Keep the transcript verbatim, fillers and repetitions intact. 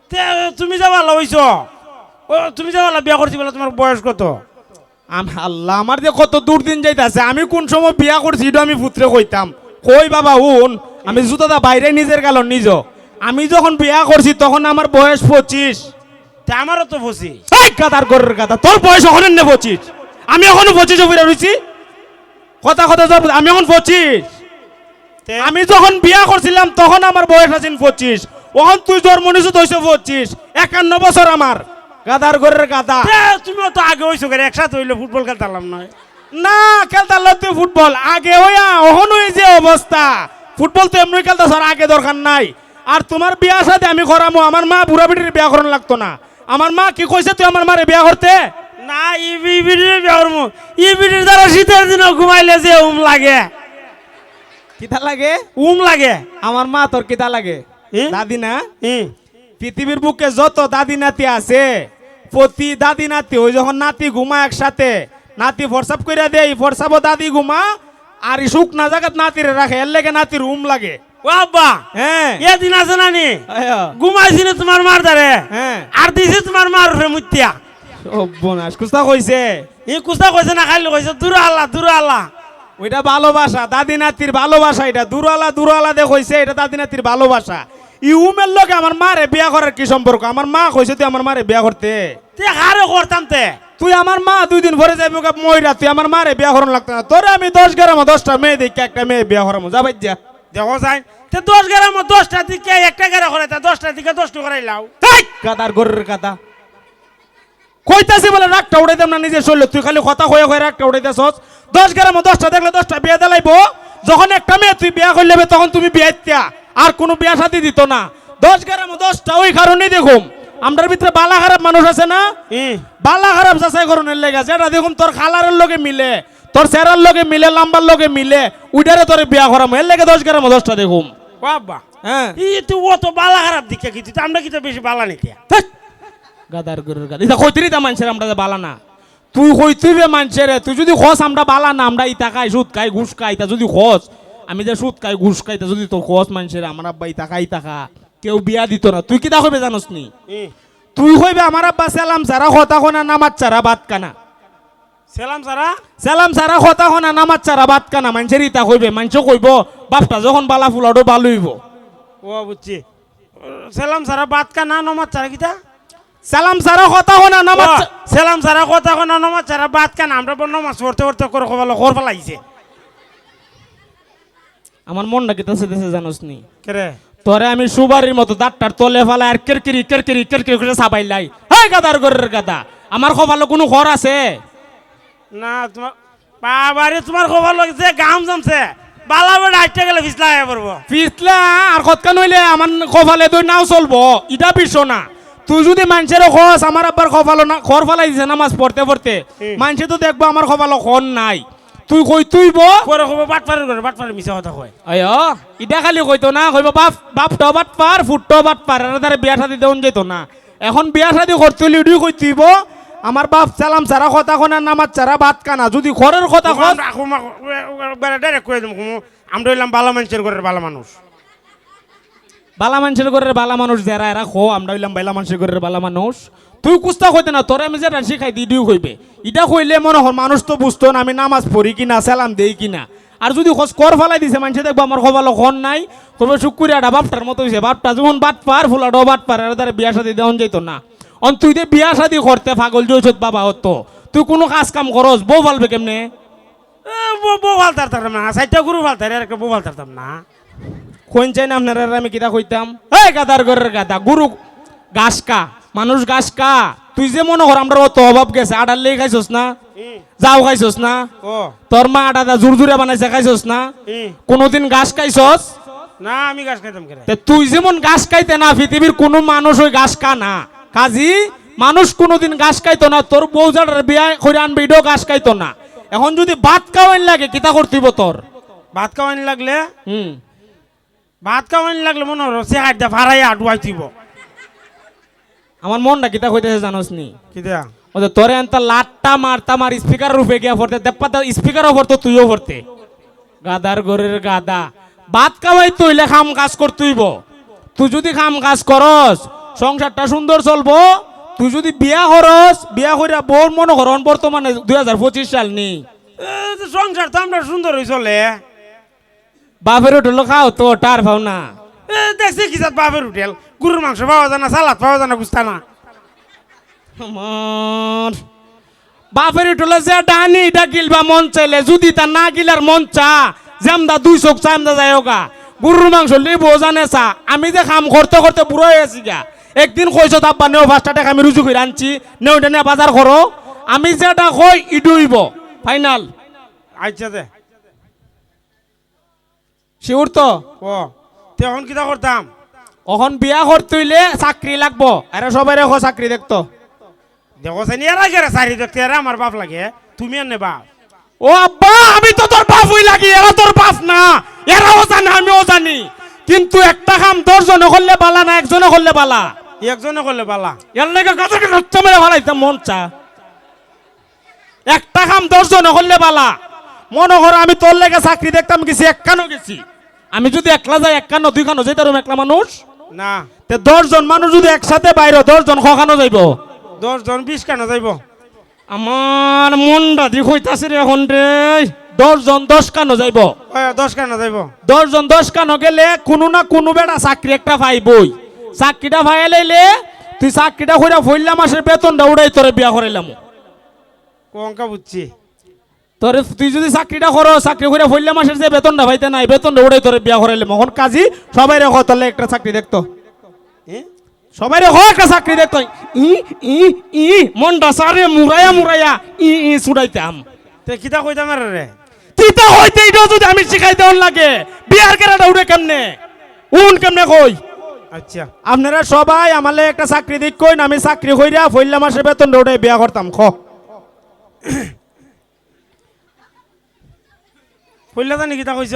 তে তুমি যে ভালা অইছো, ও, তুমি যে ভালা বিয়া করছি বলে, তোমার বয়স কত? আম-, আল্লাহ, আমার যে কত দুর্দিন যাইতাছে। আমি কোন সময় বিয়া করছি, ইটা আমি পুতরে কইতাম। কই বাবা, হুন, আমি জুতাটা বাইরে নিজের গালো নিজ। আমি যখন বিয়া করছি, তখন আমার বয়স পঁচিশ। তে আমারও তো পঁচিশ। এই গাধার ঘরের গাধা, তোর বয়স অখন নে পঁচিশ। আমি অখনো পঁচিশো ফিরা রইছি। কথা কথা জবাব, আমি অখন পঁচিশ। তে? আমি যখন বিয়া করছিলাম, তখন আমার বয়স আছিল পঁচিশ। অখন তুই জন্ম নিছস তো অইছে পঁচিশ। একান্ন বছর আমার। গাধার ঘরের গাধা। তে, তুমিও তো আগে অইছো কেরে, একসাথে অইলে ফুটবল খেলতাম নায়। না, খেলতাম লাগতো ফুটবল। আগে অইয়া, অখন অই যে অবস্থা। ফুটবল তো এমনেউ খেলতাছ, আর আগে দরকার নাই। আর তোমার বিয়া শাদি আমি করামু, আমার মা বুড়া বেটির বিয়া করান লাগতো না। আমার মা কি কইছে তুই আমার মারে বিয়া করতে? না, ই বি-, ই বেটির বিয়া করমু। ই বেটির দ্বারা শীতের দিনও ঘুমাইলে যে উম লাগে। কিতা লাগে? উম লাগে। আমার মা তোর কিতা লাগে? হুম? দাদি না? হুম। পৃথিবীর বুকে যত দাদি নাতি আছে, প্রতি দাদি নাতি, ওই যখন নাতি ঘুমা একসাথে, নাতি ফরসাপ কইরা দেয়, ই ফরসাপও দাদি ঘুমা, আর ই শুকনা জাগাত নাতিরে রাখে, এর লেগে নাতির উম লাগে। ও আব্বা, হ্যাঁ। এদিন আছে না নি? আয়া। ঘুমাইছি না তোমার মার দ্বারে? হ্যাঁ। আর দিছি তোমার মার উপরে মুতিয়া। সর্বনাশ, কুস্তা কইছে? ই কুস্তা কইছে না, খালি কইছে, "দূর আল্লাহ, দূর আল্লাহ।" ওইটা ভালোবাসা, দাদি নাতির ভালোবাসা এটা। দূর আল্লাহ, দূর আল্লাহ দে কইছে, এটা দাদি নাতির ভালোবাসা। ই উমের লগে আমার মারে বিয়া করার কি সম্পর্ক? আমার মা কইছে তুই আমার মারে বিয়া করতে। তে হারে করতাম তে। তুই আমার মা দুই দিন পরে যাইবো গা মইরা, তুই আমার মারে বিয়া করান লাগতো না। তোরে আমি দশ গ্রামো দশটা মেয়ে দেখি একটা মেয়ে বিয়া করামু। যা বাইর যা। দেখো যাই, তে দশ গ্রামো দশটা দিকে একটা গেরা করে, তা দশটা দিকে দশটা করাইলাও। এই গাধার ঘরের গাধা। কইতাছি বলে রাগটা উড়াইতাম না নিজের শরীরে, তুই খালি কথা কইয়া কইয়া রাগটা উড়াইতাছস। দশ গ্রামো দশটা দেখলে দশটা বিয়া দিলাইবো। যখন একটা মেয়ে তুই বিয়া করলে বে, তখন তুমি বিয়া দিতা, আর কোনো বিয়া শাদি দিত না। দশ গ্রামো দশটা ওই কারণেই দেখুম, আমরার ভিতরে বালা খারাপ মানুষ আছে না? হুম। বালা খারাপ যাচাই করনের লেগা, যেটা দেখুম তোর কালারের লগে মিলে, তোর চেহারার লগে মিলে, লাম্বার লগে মিলে, ওইটারে তোরে বিয়া করামু, এর লেগে দশ গ্রামো দশটা দেখুম। বাবা। হ্যাঁ। ই তো ও তো বালা খারাপ দিকে কি, তুই তো আমরা কি তো বেশি বালা নিতে? ধ্যাৎ। গাধার ঘরের গাধা। ইতা কইতে নি তা মানষের আমরা যে বালা না। তুই কইতে অইবে মানষেরে, তুই যদি কস আমরা বালা না, আমরা ইতা খাই, সুদ খাই, ঘুষ খাই, ইতা যদি কস, আমি যে সুদ খাই, ঘুষ খাই, ইতা যদি তোর কস মানষেরে, আমার আব্বা ইতা খাই, ইতা খা, কেউ বিয়া দিত না। তুই কিতা কইবে জানোস নি? হুম। তুই কইবে আমার আব্বা সালাম ছাড়া কথা কয় না, নামাজ ছাড়া ভাত খায় না। সালাম ছাড়া? সালাম ছাড়া কথা কয় না, নামাজ ছাড়া ভাত খায় না। মানষেরে ইতা কইবে, মানষে কইবো, "বাপটা যখন বালা, ফুলাটাও বালা অইবো।" ও, বুঝছি। সালাম ছাড়া ভাত খায় না, নামাজ ছাড়া কিতা? সালাম ছাড়া কথা কয় না, নামাজ ও, ছা- সালাম ছাড়া কথা কয় না, নামাজ ছাড়া ভাত খায় না। আমরা বড় নামাজ পড়তে পড়তে করে কপালো খর ফালাইছে। আমার মনটা কিতা চাইতেছে জানোস নি? কেরে? তোরে আমি সুবারির মতো দাঁতটার তলে ফালাই আর কেরকেরি, কেরকেরি, কেরকেরি করে চাবাইলাই। হেই গাধার ঘরের গাধা, আমার কপালো কোনো খর আছে? না, তোমার, বাবারে, তোমার কপালো যে গাম জমছে, বালা বেটা আইট্টা গেলে ফিছলা আইয়া পড়বো। ফিছলা আর কতক্ষণ হইলে আমার কপালে দই নাও চলবো, ইটা বিশ্ব না। তুই যদি মানষেরে কস, আমার আব্বার কপালো না, খর ফালাই দিছে নামাজ পড়তে পড়তে, হুম। মানষে তো দেখবো আমার কপালো খর নাই। তুই কইতে অইবো? পরে কইবো, "বাটপারের ঘরে বাটপারে মিছা কথা কয়।" আয়, ইটা খালি কইতো না, কইবো, "বাপ, বাপটাও বাটপার, ফুটটাও বাটপার, এরা তারে বিয়া শাদি দেওন যেত না।" এখন বিয়া শাদি করতে অইলে ইটাউ কইতে অইবো, "আমার বাপ সালাম ছাড়া কথা কয় না, নামাজ ছাড়া ভাত খায় না।" যদি খরর কথা কস, আমরা, আমরা, আমরা, আমরা direct কই দিমু, কমু, "আমরা অইলাম বালা মানষের ঘরের বালা মানুষ।" বালা মানষের ঘরের বালা মানুষ যেরা, এরা কও, "আমরা অইলাম বালা মানষের ঘরের বালা মানুষ।" তুই কুস্তা কইতে না, তোরে আমি যেটা শিখাই দিই, ইটাউ কইবে। ইটা কইলে মনে হয় মানুষ তো বুঝতো না আমি নামাজ পড়ি কিনা, সালাম দেই কিনা। আর যদি কস খর ফালাই দিছে, মানষে দেখবো আমার কপালো খর নাই, কইবো, "শুক্কুরিয়াটা বাপটার মতো অইছে, বাপটা যেমন বাটপার, ফুলাটাও বাটপার, এরা তারে বিয়া শাদি দেওন যাইতো না।" অন তুই যে বিয়া শাদি করতে পাগল যে অইছত বাবা অত, তুই কোনো কাজ কাম করস, বউ ফালবে কেমনে? এ, বউ, বউ ফালতাম না, চাইরটা গরু ফালতাম, আর একটা বউ ফালতাম না। কইন চাইন আপনারা, আর আমি কিতা কইতাম? এই গাধার ঘরের গাধা, গরু ঘাস খা, মানুষ ঘাস খা। তুই যে মনে কর আমরার অত অভাব গেছে, আটার লেই খাইছস না? হুম। যাও খাইছস না? ও। তোর মা আটা দা জুরজুরে বানাইছে, খাইছস না? হুম। কোনোদিন ঘাস খাইছস? না, আমি ঘাস খাইতাম কেনে? তে তুই যেমন ঘাস খাইতে না, পৃথিবীর কোনো মানুষ ওই ঘাস খা না। কাজী মানুষ কোনোদিন ঘাস খাইতো না, তোর বউ যার বিয়া করে আনবে, ইটাও ঘাস খাইতো না। এখন যদি ভাত খাওয়াইন লাগে, কিতা করতে অইবো তোর? ভাত খাওয়াইন লাগলে? হুম। ভাত খাওয়াইন লাগলে মনে হয় সে হাত দিয়া ফারাইয়া আডুয়াই দিব। আমার মনটা কিতা কইতেছে জানোস নি? কিতা? ও যে তোরে আনতা লাট্টা মারতাম আর speaker-র উপরে গিয়া পড়তে, দেপ্পাতা speaker-ও পড়তো, তুইও পড়তে। গাধার ঘরের গাধা। ভাত খাওয়াইতে অইলে কাম কাজ করতে অইবো। তুই যদি কাম কাজ করস, সংসারটা সুন্দর চলবো। তুই যুদি বিয়া করস, বিয়া কইরা বউর মনো কর, অখন বর্তমানে দুই হাজার পঁচিশ সাল নি। এ, তো সংসার তো আমরার সুন্দরই চলে। বাপের হোটেলো খাও তো, টের পাও না। এ, দেখছি কি জাত বাপের হোটেল, গরুর মাংস পাওয়া যায় না, সালাদ পাওয়া যায় না, গুস্তা না। আমার বাপের হোটেলো যে ডানি, ইটা গিলবা মন চাইলে, যুদি তা না গিলার মন চা, যেমদা দুই চোখ চা, এমদা যাইওগা। গরুর মাংস লিবো জানে চা। আমি যে কাম করতে করতে বুড়া অইয়া গেছিগা। একদিন কইছো, "আব্বা, নেও পাঁচটা টেকা, আমি রুজি কইরা আনছি, নেও, ইটা নিয়া বাজার করো।" আমি যেটা কই, ইটা অইবো। ফাইনাল। আচ্ছা দে। শিওর তো? ও, তে অখন কিতা করতাম? অখন বিয়া করতে অইলে চাকরি লাগবো। এরা সবাইরে ক চাকরি দেখতো। দেখো চাইনি, এরা কেরে চাকরি দেখতে, এরা আমার বাপ লাগে, তুমি আর নে বাপ। ও আব্বা, আমি তো তোর বাপই লাগি, এরা তোর বাপ না। এরাও জানে, আমিও জানি। কিন্তু একটা কাম দশ জনে করলে বালা না, একজনে করলে বালা? একজনে করলে বালা। এর লাগি গাছের গাছ মেরে ফালাইতে মন চা। একটা কাম দশ জনে করলে বালা। মনো কর, আমি তোর লাগি চাকরি দেখতাম গেছি, একখানো গেছি। আমি যুদি একলা যাই, একখানো, দুইখানো যাইতাম একলা মানুষ? না। তে দশ জন মানুষ যুদি একসাথে বাইরো, দশ জন কখানো যাইবো? দশ জন বিশ খানো যাইবো। আমার মনটা দি কইতাছে রে অখন রে, দশ জন দশ খানো যাইবো। ওই, দশ খানো যাইবো। দশ জন দশ খানো গেলে কুনু না কুনু বেটা চাকরি একটা পাইবই। চাকরিটা পাইয়া লাইলে তুই চাকরিটা কইরা পয়লা মাসের বেতনটা উড়াই তোরে বিয়া করাইলাম। কঙ্কা বুঝছি। তোরে, তুই যুদি চাকরিটা করো, চাকরি কইরা পয়লা মাসের যে বেতনটা পাইতে নাই, বেতনটা উড়াই তোরে বিয়া করাইলাম। অখন কাজী সবাইরে ক, তোর লাগি একটা চাকরি দেখতো। এ? সবাইরে ক একটা চাকরি দেখতো। ই, ই, ই, মনটা সারে মুরাইয়া মুরাইয়া, ই, ই, ছুটাইতাম। তে কিতা কইতাম আর রে? কিতা কইতে, ইটাও যুদি আমি শিখাইতে অন লাগে, বিয়ার কেরাটা উড়ে কেমনে? উন কেমনে কই? আচ্ছা। আপনারা সবাই আমার লাগি একটা চাকরি দিক কইন, আমি চাকরি কইরা পয়লা মাসের বেতনটা উড়াই বিয়া করতাম, ক। পয়লা জানি কিতা কইছ?